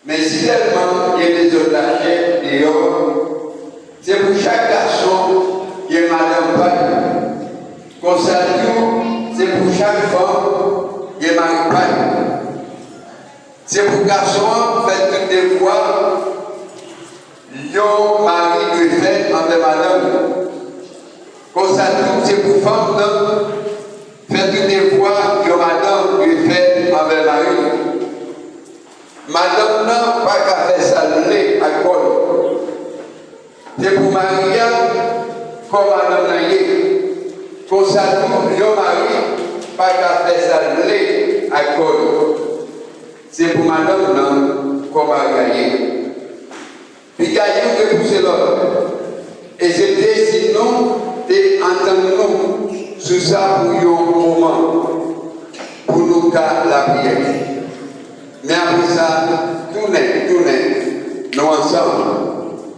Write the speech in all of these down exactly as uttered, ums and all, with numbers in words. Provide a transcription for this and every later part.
Men sitèlman gen dezòd lachè deyò, se pou chak gason gen madanm pa l. Konsa tou, se pou chak fanm gen mari pa l. Se pou gason an fè tout devwa yon mari dwe fè anvè madanm li. Konsa tou, se pou fanm nan fè tout devwa yon madanm dwe fè anvè mari l. Madanm nan pa ka fè sa l vle ak kò l. Se pou mari a kò madanm nan ye. Konsa tou, yon mari pa ka fè sa l vle ak kò l. Se pou madanm nan kò mari a ye. Piga youn repouse lòt. Eksepte si nou te antann nou sou sa pou yon moman, pou nou ka lapriyè. Men apre sa, tounen, tounen, nou ansanm,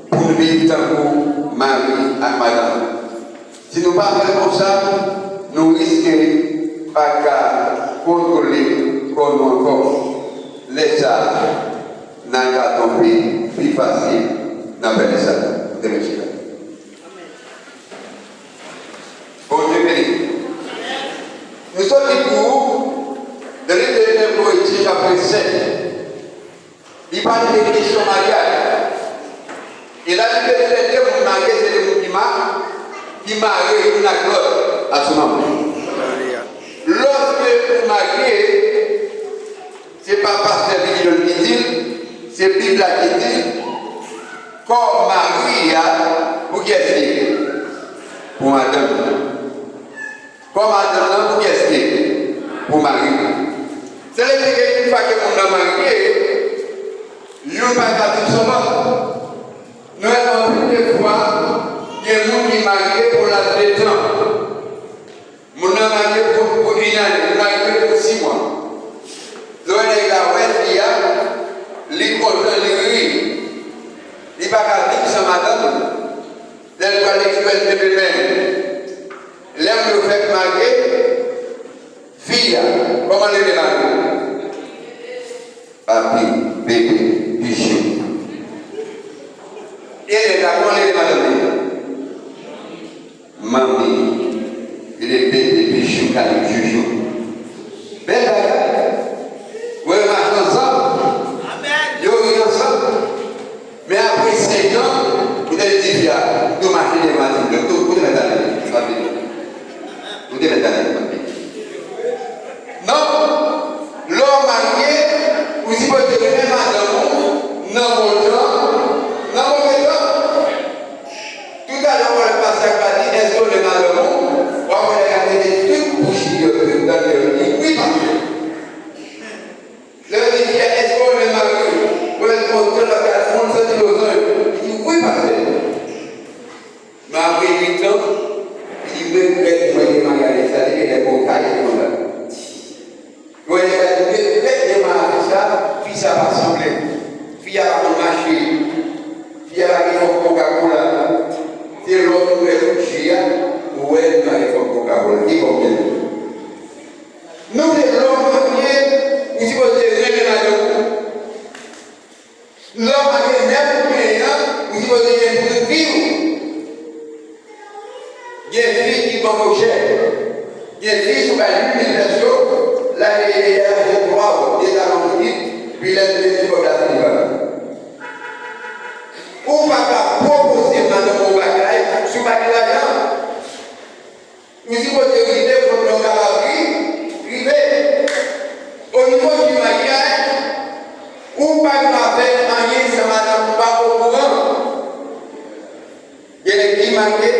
pou n viv tankou mari ak madanm. Si nou pa fè l konsa, nou riske pa ka kontwole kò nou ankò. Lè sa a, n a ka tonbe pi fasil nan pèdi sa. Ou te mèt chita. Bondye beni. Nou sot li pou Delivrans Poetik apre sèt. Li pale de kesyon maryaj. E la li pale de de moun marye, se de moun ki ma, ki mare youn ak lòt. Asouman. Lòske ou marye, se pa pastè Billy John ki di l, se Bib la ki di l, kò mari a, pou kiyès li ye? Pou madanm li. Kò madanm nan pou kiyès li ye? Pou mari l. Sa vle di ke yon fwa ke moun nan marye, youn pa ka viv san lòt. Nou wè anpil de fwa, gen moun ki marye pou laj de tan. Moun nan marye pou, pou yon ane, li marye pou sis mwa. Lè w wè nèg la wè fi a, li kontan, li ri. Li pa ka viv san madanm li. Lè l pral lekòl, l kenbe men. Lè moun yo fèk marye, fi a, kòman l rele mari l? Papi, bebe, bichou. E nèg la, kòman l rele madanm li? Manmi, li rele bebe, bichou, kale, joujou. Bèl bagay. Wè yo mache ansanm. Yo ri ansanm. Men apre senk an, ou te di fi a, ou te mache dèyè madanm li, ou te, ou te mèt ale, papi. Ou te mèt ale, papi. Non, lè w marye, ou sipoze renmen madanm ou nan bon jan, nan move tan. Toutalè, w ap wè pastè a va di, èske w renmen madanm ou? W ap wè nèg la mete tout bouch li yo, tout dan li yo, li di, wi, pastè. Lè yo di fi a, èske w renmen mari w? Ou wè l kontan, l ap gad fon, l santi lozanj. Li di, wi, pastè. Men apre uit an, li di, m regrèt mwen te marye avèk sa, li te gen lè bon kay, se konsa. Ou wè nèg la di, m regrèt de mari avèk sa, fi sa pa sanble. Fi a pa konn mache. Fi a pa gen fòm Coca-Cola. Se lè w fin wè tout ji a, ou wè li pa gen fòm Coca-Cola. Ki fòm li ye? Nou se lòm marye, ou sipoze renmen madanm ou. Lòm marye nèf ou genyen an, ou sipoze gen pou tout vi w. Gen fi ki ban kòb chè. Gen fi sou bay uit mil pès yo, l ale ede l achte twa wòb, de talon pou li, epi lè l vini kòb la fini ba l. Ou pa ka pwopoze madanm ou bagay si w pa gen lajan. Ou sipoze rive kote w kapab ri, rive. Onivo di maryaj, ou pa dwe fè anyen san madanm ou pa okouran. Gen nèg ki marye,